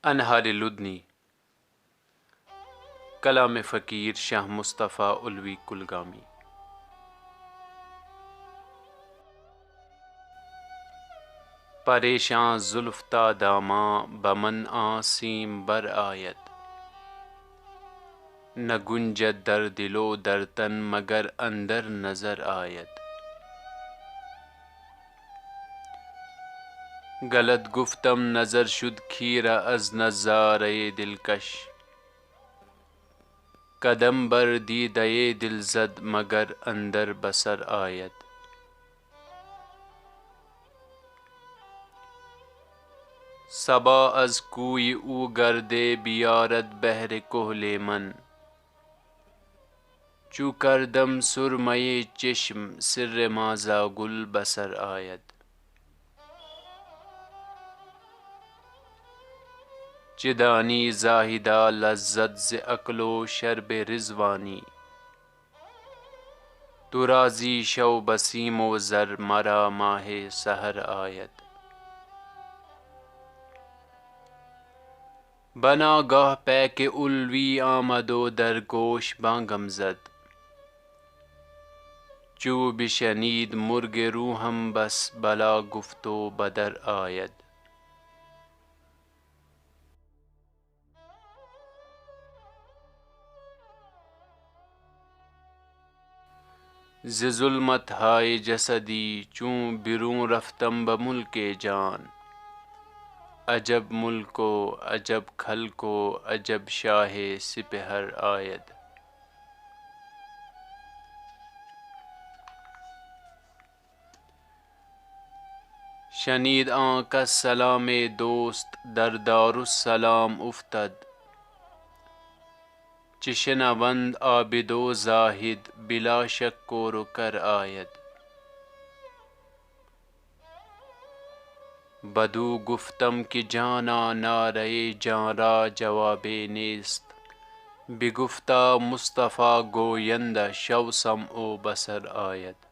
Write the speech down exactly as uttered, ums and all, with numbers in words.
انہار لدنی، کلام فقیر شاہ مصطفیٰ علوی کلگامی۔ پریشاں زلف تا داماں بمن آں سیم بر آید۔ نہ گنجد در دل و در تن مگر اندر نظر آید۔ غلط گفتم نظر شد خیرہ از نظارۂ دلکش۔ قدم بر دیدۂ دل زد مگر اندر بصر آید۔ صبا از کوی او گردِ بیارد بہر کہلِ من۔ چو کردم سرمۂ چشم سرِ ما زا گل بصر آید۔ چہ دانی زاہدا لذت ز عقل و شربِ رضوانی۔ تو را زی شو بسیم و زر مرا ماہِ سحر آید۔ بناگاہ پیکِ علوی آمد و در گوش بانگم زد۔ چو بشنید مرگِ روحم بس بلا گفت و بدر آید۔ ز ظلمتہائے جسدی چون برون رفتم بہ ملکِ جان۔ عجب ملک و عجب خلق و عجب شاہِ سپہر آید۔ شنید آنکس سلامِ دوست در دارالسلام افتد۔ چہ شنوند عابد و زاہد بلا شک و رکر آید۔ بدو گفتم کہ جانا نعرۂ جان را جوابے نیست۔ بگفتا مصطفیٰ گویندہ شو سمع و بصر آید۔